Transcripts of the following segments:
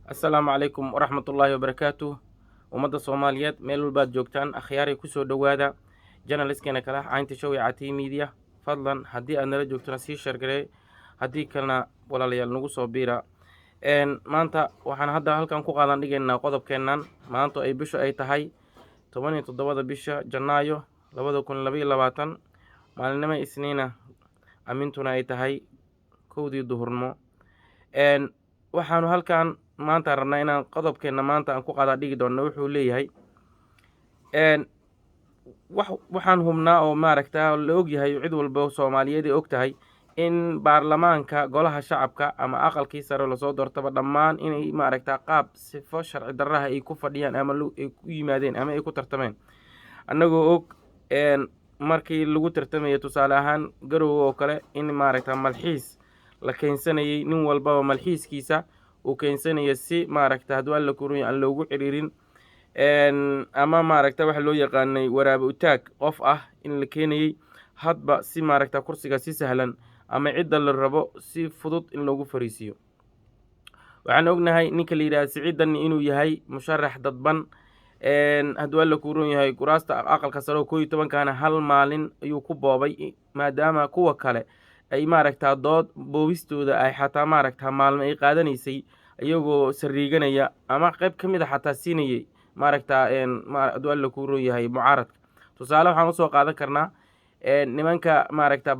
Assalaamu calaykum waraxmatullaahi wabarakaatuh. Ummadda Soomaaliyeed meel walbaad joogtaan, akhyaaray, kusoo dhowaada channelkeena kale, Caynta Show ee Catiy Media. Fadlan haddii aad nala joogtona sii share garee, haddii kalena walaalayaal nagu soo biira. Maanta waxaan hadda halkan ku qaadan dhigaynaa qodobkeennan. Maanta ay bishu ay tahay 17-da bisha Janaayo 2022, maalinimo Isniina, amintuna ay tahay 1-dii duhurnimo. Waxaanu halkan maanta rabnaa inaan qodobkeenna maanta aan ku qaadaa dhigi doonno. Wuxuu leeyahay, waxaan hubnaa oo maaragta la ogyahay, cid walba Soomaaliyeed ay og tahay, in baarlamaanka golaha shacabka ama aqalkii sare lasoo doortaba dhammaan inay maaragta qaab sifo sharci darraha ay ku fadhiyaan ama ay ku yimaadeen ama ay ku tartameen. Annagoo og markii lagu tartamayo, tusaale ahaan Garowe oo kale, in maaragta malxiis la keensanayay, nin walbaba malxiiskiisa uu keensanaya si maaragta hadduu Alla kurunya aan loogu ciriirin, ama maaragta waxa loo yaqaanay waraabe utaag qof ah in la keenayey hadba si maaragta kursiga si sahlan ama cidda la rabo si fudud in loogu fariisiiyo. Waxaan ognahay ninka la yidhahda Siciid Dani inuu yahay musharax dadban. Hadduu Alla kuu ron yahay, kuraasta aqalka sare oo 11-kana hal maalin ayuu ku boobay, maadaama kuwa kale ay maaragtaa dood boobistooda ay xataa maaragta maalmo ay qaadanaysay, iyagoo sariiganaya ama qayb ka mid a xataa siinayay maaragta hadduu Alla kuu ron yahay mucaaradka. Tusaale waxaan usoo qaadan karnaa nimanka maaragta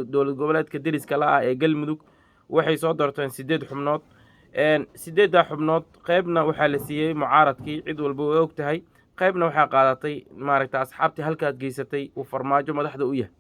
dowlad goboleedka deriska la ah ee Galmudug. Waxay soo doorteen siddeed xubnood. Sideeddaa xubnood qaybna waxaa la siiyey mucaaradkii, cid walba way og tahay, qaybna waxaa qaadatay maaragta asxaabtii halkaad geysatay uu Farmaajo madaxda u yahay,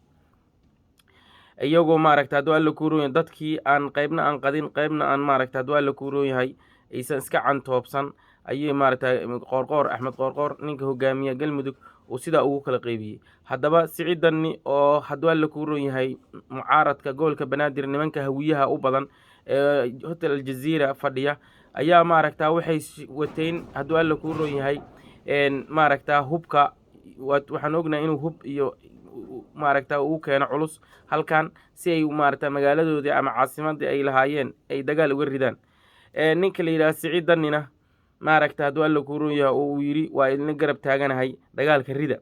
iyagoo maaragta hadduu Alla kuu roon yahay dadkii aan qaybna aan qadin, qaybna aan maaragta hadduu Alla kuu roon yahay aysan iska cantoobsan ayay maaragta Qoorqoor, Axmed Qoorqoor, ninka hogaamiya Galmudug, uu sidaa ugu kala qeybiyey. Haddaba Siciid Dani oo hadduu Alla kuu roon yahay mucaaradka gobolka Banaadir, nimanka Hawiyaha u badan ee Hotel Aljaziira fadhiya, ayaa maaragta waxay wateen, hadduu Alla kuu roon yahay, maaragta hubka. Waxaan ognahay inuu hub iyo maaragta uu keeno culus halkan si ay maaragta magaaladoodii ama caasimadii ay lahaayeen ay dagaal uga ridaan. Ninka la yidhaha Siciid Danina maaragta hadduu Alla kuu roon yahay oo uu yidhi: "Waa idinla garab taaganahay dagaalka rida."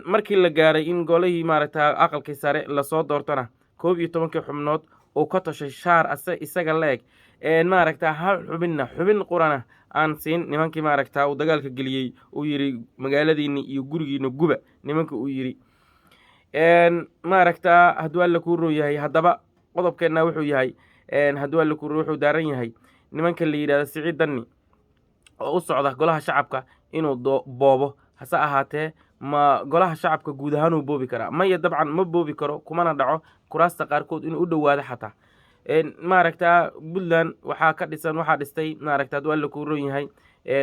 Markii la gaaray in golihii maaragta aqalkii sare lasoo doortona, 11-kii xubnood uu ka tashay shaar ase isaga la eg, maaragta hal xubinna, xubin qurana aan siin nimankii maaragta uu dagaalka geliyey, uu yidhi: "Magaaladiinni iyo gurigiina guba." Nimanka uu yidhi maaragta hadduu Alla kuu roon yahay. Haddaba qodobkeenna wuxuu yahay, hadduu Alla kuu wuxuu daaran yahay nimanka la yidhahdo Siciid Dani oo u socda golaha shacabka inuu boobo. Hase ahaatee, ma golaha shacabka guud ahaan uu boobi karaa? Maya, dabcan ma boobi karo, kumana dhaco kuraasta qaarkood inuu u dhowaado xataa. Maaragta Puntland waxaa ka dhisan, waxaa dhistay maaragta hadduu Alla kuu roon yahay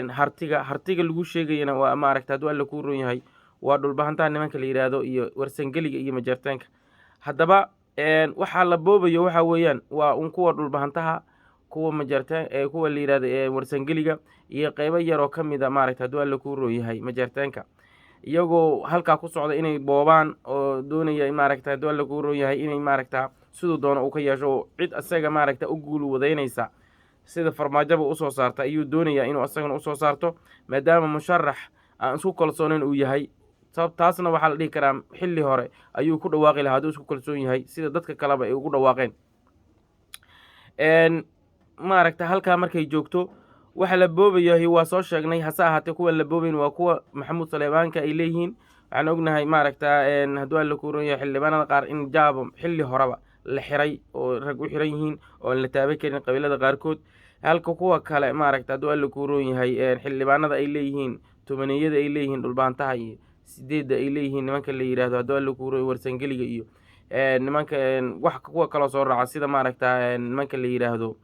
Hartiga. Hartiga lagu sheegayana waa maaragta hadduu Alla kuu roon yahay waa Dhulbahantaha nimanka la yidhaahdo iyo Warsangeliga iyo Majeerteenka. Haddaba waxaa la boobayo waxa weeyaan waa un kuwa Dhulbahantaha, kuwa Majeerteen, kuwa la yidhahdo Warsangeliga iyo qeybo yaroo ka mid a maaragta hadduu Alla kuu roon yahay Majeerteenka, iyagoo halkaa ku socda inay boobaan oo doonaya maaragta hadduu Alla kuu roon yahay inay maaragta siduu doono uu ka yeesho. Cid isaga maaragta u guul wadaynaysa sida Farmaajaba usoo saarta ayuu doonayaa inuu isagana usoo saarto, maadaama musharax aan isku kalsoonayn uu yahay. Taasna waxaa la dhihi karaa xilli hore ayuu ku dhawaaqi lahaa hadduu isku kalsoon yahay, sida dadka kaleba ay ugu dhawaaqeen. Maaragta halkaa markay joogto, waxa la boobayahay waa soo sheegnay. Hase ahaatee, kuwa la boobayn waa kuwa Maxamuud Saleebaanka ay leeyihiin. Waxaan ognahay maaragta hadduu Alla kuu ron yahay xildhibaanada qaar in jaabo xilli horeba la xiray oo rag u xiran yihiin oo aan la taaban karin qabiilada qaarkood, halka kuwa kale maaragta hadduu Alla kuu ron yahay xildhibaanada ay leeyihiin tobaneeyada ay leeyihiin Dhulbaantaha iyo sideedda ay leeyihiin nimanka la yidhaahdo hadduu Alla kuu ron Warsangeliga iyo nimanka wax kuwa kaloo soo raaca, sida maaragta nimanka la yidhaahdo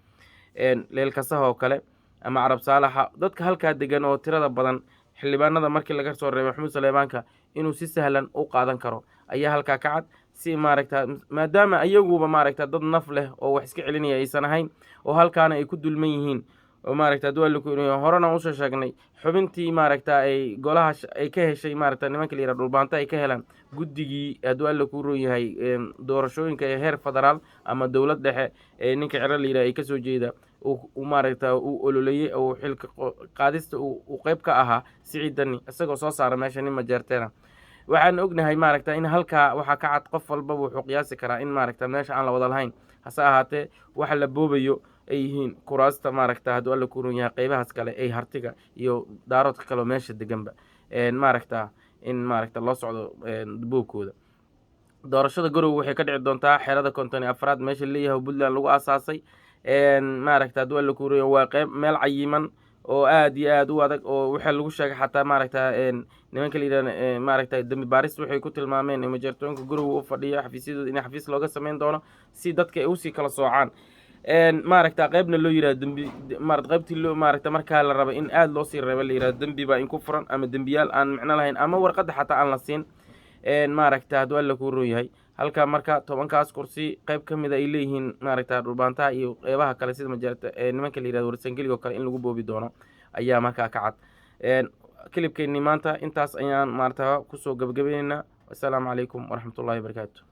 Leelkasaha oo kale ama Carab Saalaxa, dadka halkaa degan oo tirada badan. Xildhibaanada markii laga soo reebay Maxamuud Saleebaanka inuu si sahlan u qaadan karo ayaa halkaa ka cad, si maaragta maadaama iyaguba maaragta dad naf leh oo wax iska celinaya aysan ahayn oo halkaana ay ku dulman yihiin. Oo maaragta hadduu Alla ku horena usoo sheegnay, xubintii maaragta ay golaha ay ka heshay, maaragta nimanka la yihahdo Dhulbaanta ay ka helaan guddigii, hadduu Alla kuu roon yahay, doorashooyinka ee heer federaal ama dowlad dhexe ee ninka Ciro la yidhaha ay kasoo jeeda uu maaragta uu ololeeyey oo xilka qaadista uu qeyb ka ahaa Siciid Dani, isagoo soo saara meesha nin Majeerteena. Waxaan ognahay maaragta in halkaa waxaa ka cad, qof walbaba wuxuu qiyaasi karaa in maaragta meesha aan la wada lahayn, hase ahaatee waxa la boobayo ay yihiin kuraasta, maaragta hadduu Alla ku ron yahay, qeybahaas kale ay Hartiga iyo Daaroodka kale oo meesha deganba, maaragta in maaragta loo socdo boobkooda. Doorashada Garowe waxay ka dhici doontaa xerada 54aad, meesha leeyahay Puntland lagu aasaasay. Maaragta hadduu Alla ku ron yahay, waa qeyb meel cayiman oo aad iyo aad u adag, oo waxaa lagu sheegay xataa maaragta nimanka la yidhahdo maaragta dembi baaris waxay ku tilmaameen Majeertoonka Garowe u fadhiya xafiisyadooda in xafiis looga sameyn doono si dadka ay usii kala soocaan, maaragta qeybna loo yihahdo dembi maarata, qaybtii loo maaragta markaa la raba in aada loo sii reebo la yihahdo dembi baa in ku furan ama dembiyaal aan micno lahayn ama warqadda xataa aan la siin. Maaragta hadduu Alla kuu roon yahay, halka marka 10kaas kursi qeyb ka mid a ay leeyihiin maaragta Dhulbaantaha iyo qeybaha kale sida Majeerta, nimanka la yihahdo Warsangeliga oo kale in lagu boobi doono ayaa markaa ka cad. Clipkeennii maanta intaas ayaan maaragta kusoo gabagabayneynaa. Assalaamu calaykum waraxmatullahi wabarakaatu.